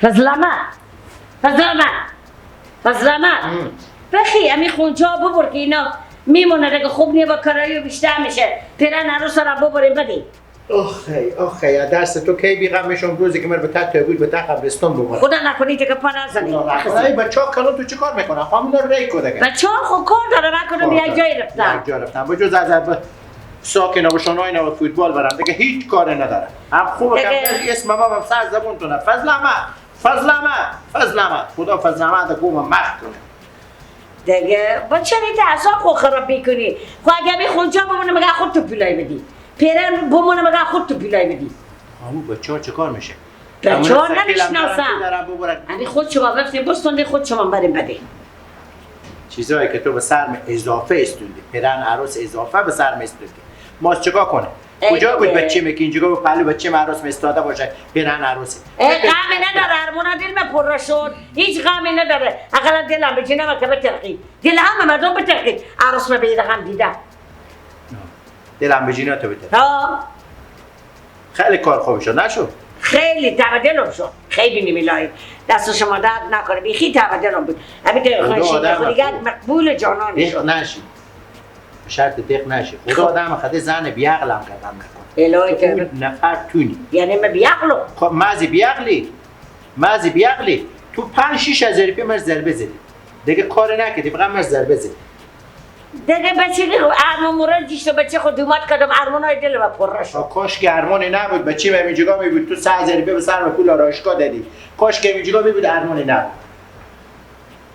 فضلمه فضلمه فضلمه بخی امی خونچه ها ببر که اینا میمونه دیگه، خوب نیه با کرایو بیشتر میشه. پیرن عروس را ببریم بدیم. آخی آخی درس تو کی بیغم میشم روزی که من به تحت بود به تحت قبرستان ببرم. خدا نکنی دیگه پا نزنی. ای بچه‌ها کلون تو چه کار میکنن؟ خب اینا رو ری کو دیگه. بچه‌ها خب کار داره، من کنم یک جای رفتم. یک جای رفتم. به جز از ساکن و شنای اینا و فوتبال برم دیگه هیچ کاری ندارم. هم خوبه که اسم بابام سر زبون تونه. فضلمه فضلمه فضلمه خدا فضلمه ده قوم مخ کنه. دیگه با چرا اعصاب خود خراب میکنی؟ خب اگه می خونجا بمونه مگه خود تو پولای بدی؟ پیرن بمونه مگه خود تو پولای بدی؟ همون بچه‌ها چه کار میشه؟ بچه‌ها نمیشناسم. یعنی خود شما رفتیم بستوندی خود شما بریم بده. چیزایی که تو به سرم اضافه استوندی، پیرن عروس اضافه به سرم استوندی. ما چیکار کنه؟ کجا بود بچه میگه اینجا به پلو بچه عروس استاده باشه پیرن عروسی؟ ای غمی نداره، ارمونا دلم پر شد، هیچ غمی نداره. اقلا دلم بچینم که بترقی، دل همه مردم بترقی، عروس ما به هم دیده. دلم بجینا تو بترقی. ها خیلی کار خوب شد نشد؟ خیلی تبدلم شد، خیلی نمیلایی. دست شما درد نکنه، بیخی تبدلم بود. همین خود دیگه مقبول جانان شد. نشی. شرط دق نشه. خدا آدم خدا زن بیعقلم کردم نکن. الهی که نفر تونی. یعنی من بیعقلم. خب مازی بیعقلی. مازی بیعقلی. تو 5 6 هزار روپیه مرز ضربه زدی. دیگه کار نکردی، فقط مرز ضربه زدی. دیگه بچه ارمان مورد جیشت بچه خود دومات کردم ارمانای دل و پر شد. کاش که ارمانی نبود بچه من اینجا می بود تو 3 هزار روپیه به سر پول آرایشگاه دادی. کاش که اینجا می بود ارمانی نبود.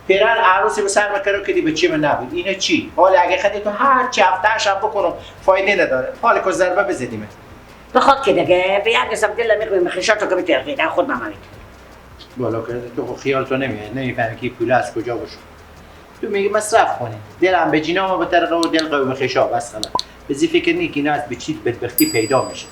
پیرن عروسی به سر میکردم که دی بچه من نبود. اینا چی؟ حالا اگه خدی تو هر چی هفته شب بکنم فایده نداره. حالا که ضربه بزدیم. بخواد که دیگه به یک قسم دل میخوام خشاتو که بترقید خود من بالا کرده تو خیال تو نمیاد، نمیفهمی که پول از کجا باشه. تو میگی مصرف کنی. دلم به جینا ما به طرقه و دل قوم خشا بس خلاص. بزی فکر نی که اینا از به چیز بدبختی پیدا میشه.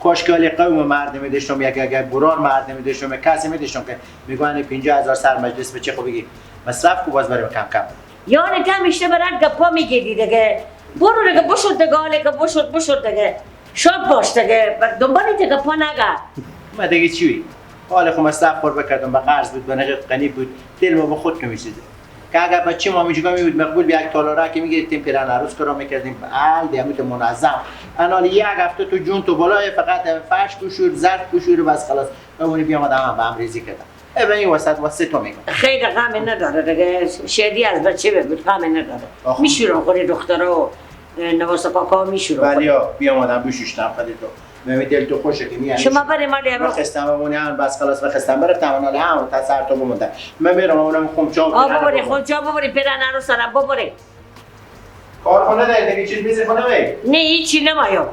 کاش که حال قوم مردم داشتم یک اگر برار مردم داشتم کسی میداشتم که میگن 50000 سر مجلس به چه خو بگی مصرف کو باز برای کم کم. یعنی تا میشه برات گپا میگیری دیگه. برو دیگه بشد دیگه حالا که بشد بشد دیگه. شاد باش دیگه دنبال دیگه پا نگه. ما دیگه چی؟ حال خو مصرف خور بکردم به قرض بود به نجات غنی بود دل ما به خود نمی‌سیده. که اگر بچه ما میجگا می بود مقبول به یک تالاره که میگرفتیم پیرن عروس کرا میکردیم ال دیمت منظم. انال یک هفته تو جون تو بالای فقط فرش کشور ظرف کشور و بس خلاص. بمونی بیام آدم به هم ریزی کردم. ای این وسط واسه تو میگم. خیلی غم نداره دیگه، شدی از بچه بود غم نداره. میشورم خود دخترا و نواس کاکا میشورم. ولی بیام آدم بشوشتم خودت تو. می دل تو خوشه که میانی. شما برای مال ما خستم بمونی هم بس خلاص بخستم برفتم اونال هم تا سر تو بموندم. من میرم اونم خمچا ببری خمچا ببری پیرن عروس را ببری. کارخونه داری دیگه چیز میز خونه می؟ نه هیچی نمایم.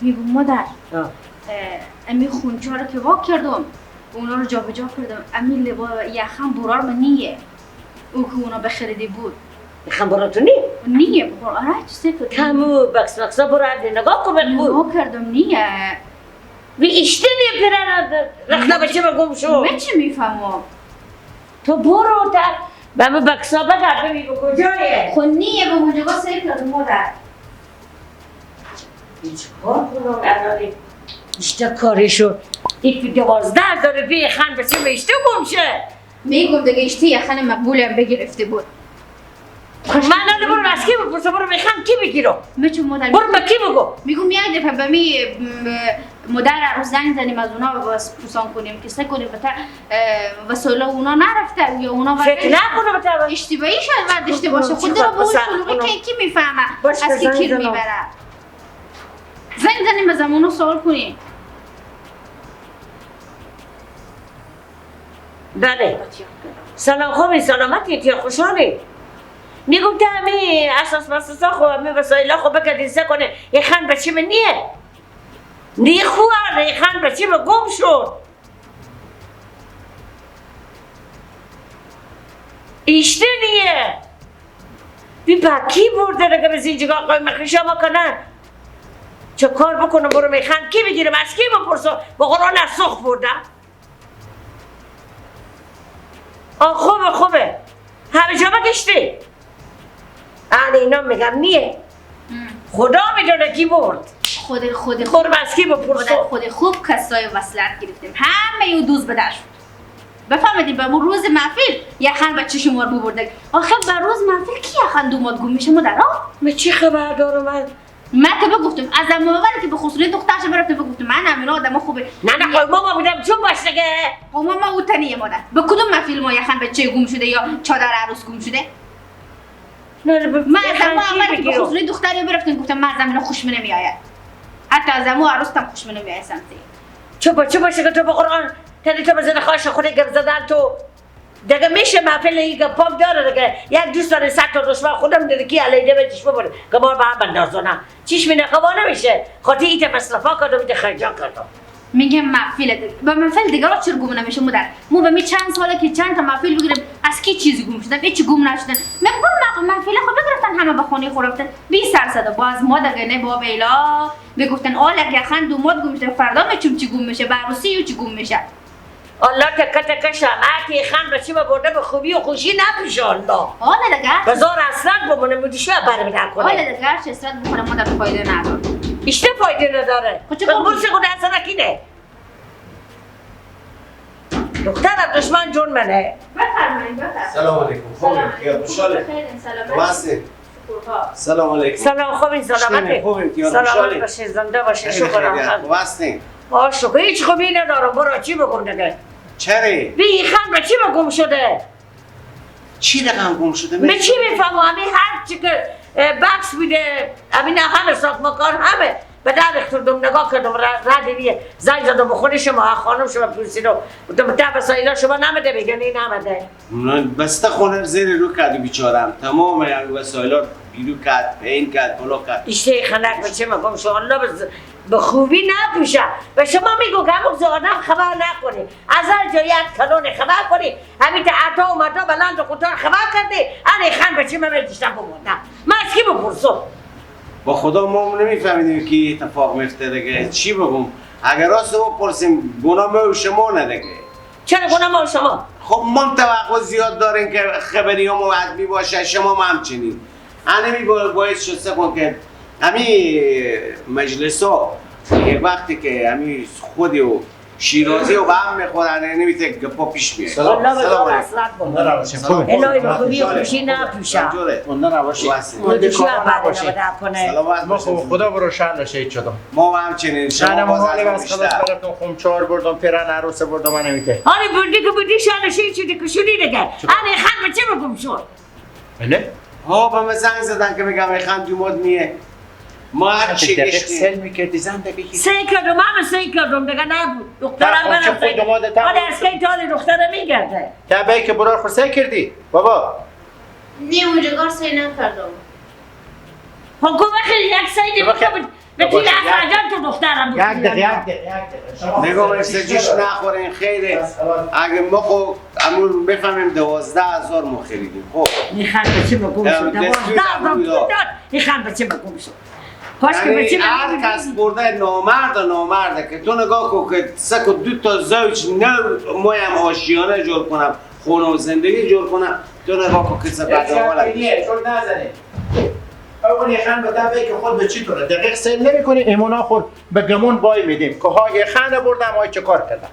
میگم مادر امی خونچا رو که واک کردم اونا رو جابجا کردم امی لبا یخم برار من نیه او که اونا بخریده بود یخم برار تو نیه؟ نیه بخور آره چیزی کردم کمو بکس بکسا برار نگاه کن بود نگاه کردم نیه بی اشته نیه پیرن رخنا بچه بگم شو من چی میفهمم تو برو تا به همه بکسا بگرد ببین به کجایه خب نیه به اونجا سعی کردم مادر هیچ کار کنم الان اشته کاری شد یک 12000 روپیه خان بچه اشته گم شه میگم دیگه اشته یخن مقبولم بگرفته بود من الان برو از کی بپرسم برو میخوام کی بگیرم مچو مادر برو به کی بگو میگم یک دفعه به می مادر عروس زنگ زنیم از اونا باز پرسان کنیم که سه کنیم بتا وسایل اونا نرفته یا اونا فکر نکنم بتا اشتباهی شاید برداشته باشه خود رو به اون شلوغی که کی میفهمه از کی کیر میبره زنگ زنیم از اونا سوال کنیم. بله سلام خوبی سلامتی تی خوشحالی میگم که همی اساس مساسا خو همی وسایل خو بکردین سه کنه یه خان بچه من نیه نیه خوار یه خان بچه من گم شد ایشته نیه بی پاکی برده دیگه به اینجا قایم خیشا بکنن چه کار بکنم برو میخوام کی بگیرم از کی بپرسم با قرآن از سخ بردم آه خوبه خوبه همه جا بگشتی اهل اینا میگم نیه. خدا میدونه کی برد. خود خود خود خوب کسای وصلت گرفتیم. همه او دوز بده شد. بفهمیدیم به روز محفل یخن بچه شما رو ببرده. آخه به روز محفل کی یخن دوماد گم میشه مادرا؟ من چی خبر دارم؟ من که بگفتم از اول که به خسروی دخترش برفته بگفتم من امیرا آدم خوبه. نه نه ماما بودم چون باش دیگه. ماما او تنیه مادر. به کدوم محفل ما یخن بچه گم شده یا چادر عروس گم شده؟ نه من از اول که به خسروی دختری برفتم گفتم من از امیرا خوشم نمیآید. حتی از امو عروستم خوشم نمیآید سمتی. چه باشه که تو به قرآن تنی تو بزنه خواهش خود گپ زدن تو دیگه میشه محفل این گپام داره دیگه. یک دوست داره 100 تا دشمن خودم دیگه کی علیده به چشم بره که ما به هم بندازونم چشم نخوا نمیشه. خاطر ایت مصرفا کردم ایت خرجا کردم. میگم محفل دیگه به محفل دیگه را چرا گم نمیشه مادر؟ مو به می چند ساله که چند تا محفل بگیرم از کی چیزی گم شدن هیچ گم نشدن. من محفل خود بگرفتن همه به خونه خود رفتن بی سر صدا. باز ما دیگه نه با بیلا بگفتن آلک یخن دوماد گم شده فردا میچم چی گم میشه عروسی چی گم میشه. الله تکه تکه شمعتی خان بچه برده به خوبی و خوشی نپیشه الله. حالا دیگه بزار اصلا بمونه مدیشه برمیدن کنه. حالا دیگه هرچه اصرار بخوره مادر فایده نداره. ایشته فایده نداره. بگو خود اصلا نکینه. دخترم دشمن جون منه. بفرمایید بفرمایید. سلام علیکم. خوبی؟ خیر خوشحاله. خوب سلام علیکم. سلام خوبی سلامتی. سلامت باشی زنده باشی شکر. خوب هستین؟ آه شکر هیچ خوبی ندارم. برو چی بگم دیگه؟ چرا؟ بی خان به چی گم شده؟ چی رقم گم شده؟ به چی میفهمم؟ همین هر چی که بکس بوده همین همه ساختمان همه به در اختردم نگاه کردم رد زنگ زدم به خود شما خانم شما پرسیدم گفتم تا وسایل شما نمده بگن این نمده. بسته خونه زیر رو کرد بیچارم تمام وسایل بیرو کرد پین کرد بالا کرد. ایشته خنک به چه مگم شما الله به خوبی نپوشه. به شما میگم که همون آدم خبر نکنی از هر جای یک کلون خبر کنی همین تا عطا و متا بلند و قطار خبر کردی انه خان به چه من دیشتم بموندم من از کی بپرسم؟ با خدا ما نمیفهمیدیم که اتفاق میفته دیگه. چی بگم؟ اگر راست بپرسیم گناه ما و شما نه دیگه. چرا گناه ما و شما؟ خب ما توقع زیاد داریم که خبری هم عدمی باشه شما هم همچنین. انمی باعث شد سکن که همی مجلس ها یک وقتی که همی خودی و شیرازی و به هم میخورن نمیته گپا پیش میاد. سلام سلام الهی به خوبی و خوشی نپوشه. اونده نباشی. ما خدا برو شهر شهید شدم. ما همچنین شما باز از خلاص برفتم خمچار بردم پیرن عروسه بردم من نمیته. آره بردی که بودی شهر شهید شدی که شدی دیگه. آره خان به چه بگم شد؟ بله؟ ها به من زنگ زدن که میگم خان دوماد میه. ما هر چی دقیق سل میکردی زن دقیقی سل کردم همه سل کردم دیگه نبود دخترم منم سل آره از کی تال دخترم میگرده تبعی که برار خود سل کردی بابا نه اونجا سل نکردم خب بخیر یک سیدی بود به تیر اخراجان تو دخترم بود یک دقیقه نگاه ارسجیش نخورین خیره اگه ما خب امون بفهمیم 12,000 ما خریدیم. خب این خان بچه بگم شد 12,000 پول داد این خان بچه بگم شد. یعنی هر کس برده نامرد و نامرده که تو نگاه کن که سک و دو تا زوج نو مایم آشیانه جور کنم خونه و زندگی جور کنم تو نگاه کن که سه بعد نیه چون نزنه اون یخن به تبعی که خود به چی تونه دقیق سیل نمی کنی ایمونا خور به گمون بای میدیم که ها یخن بردم های چه کار کردم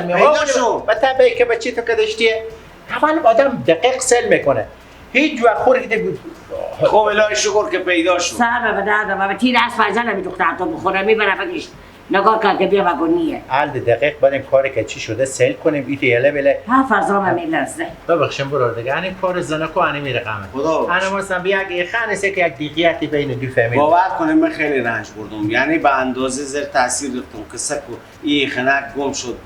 پیدا شد به تبعی که به چی تو که داشتیه اول آدم دقیق سیل میکنه هیچ وقت خور که خب الهی شکر که پیدا شد. سر به دردم و تیر از فرزن می دختر تو بخوره میبره بگیش نگاه کرد که بیا بگو نیه. حل دقیق بریم کاری که چی شده سیل کنیم ایت یله بله. ها فرزام میلرزه. ببخشیم برو دیگه یعنی کار زنکو انی میره قمه. خدا انا مثلا بیا اگه خانه سه که یک دیقیتی بین دو فامیل. باور کنیم من خیلی رنج بردم یعنی به اندازه زیر تاثیر رفتم که سکو این خنک گم شد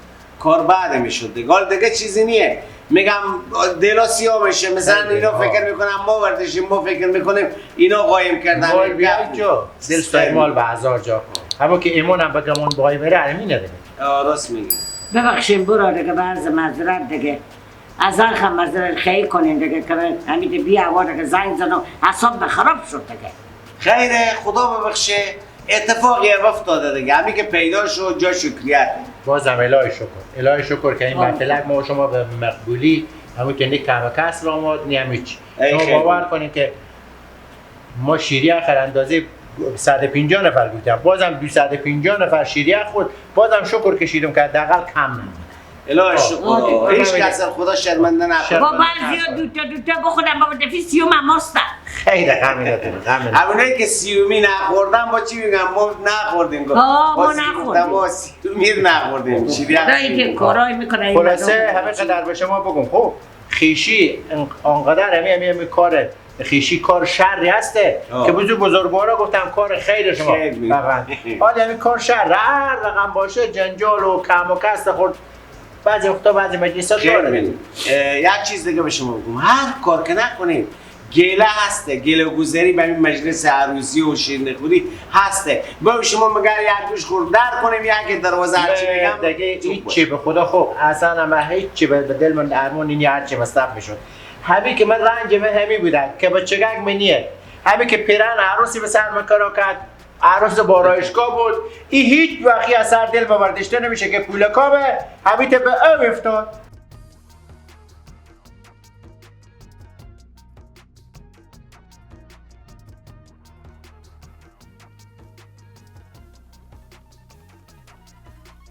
کار بعد میشد دیگه دیگه چیزی نیه. میگم دلا سیاه میشه مثلا اینا فکر میکنن ما وردشیم ما فکر میکنیم اینا قایم کردن مال جا دل سای مال به هزار جا اما که ایمان هم بگمون بای میره همینه دیگه. راست میگی. ببخشین برو دیگه بعض معذرت دیگه از آن معذرت خیر کنین دیگه که همین بی هوا دیگه زنگ زدم اعصاب خراب شد دیگه. خیره خدا ببخشه اتفاقی افتاده دیگه همین که پیدا شد جا شکریت. بازم الهی شکر الهی شکر که این مطلب ما شما به مقبولی همون که نه کم کس را آمد نه هیچ. شما باور کنین که ما شیریه آخر اندازه 150 نفر بودم، بازم 250 نفر شیریه خورد، بازم شکر کشیدم که حداقل کم نمونه. الهی شکر. هیچ کس خدا شرمنده نکنه. با بعضیا دوتا دوتا بخورم بابا دفی سیوم هم ماستم. خیلی همینتون همین. همونایی که سیومی نخوردن با چی میگن ما نخوردیم. ما نخوردیم. ما سیومی نخوردیم. خدایی که کارای میکنه. خلاصه همه قدر به شما بگم خب خیشی آنقدر همین کار خیشی کار شری هسته که بزرگ بزرگوارا گفتم کار خیر شما واقعا. حالا همین کار شر هر رقم باشه جنجال و کم و کست خورد بعضی وقتا بعضی مجلس‌ها داره. یک چیز دیگه به شما بگم، هر کار که نکنید گله هسته، گله گذری به این مجلس عروسی و شیرینی هسته. با شما مگر یک گوش خورد در کنیم یک دروازه هرچی میگم دیگه هیچی به خدا. خب اصلا من هیچی به دل من ارمان این هرچی مصرف میشد. همین که من رنج من همین بودن که با چگک من نیه، همین که پیرن عروسی به سر من کرا کرد، عروس بارایشگاه بود، این هیچ وقتی از سر دل برداشته نمیشه که پول کامه همین به او افتاد.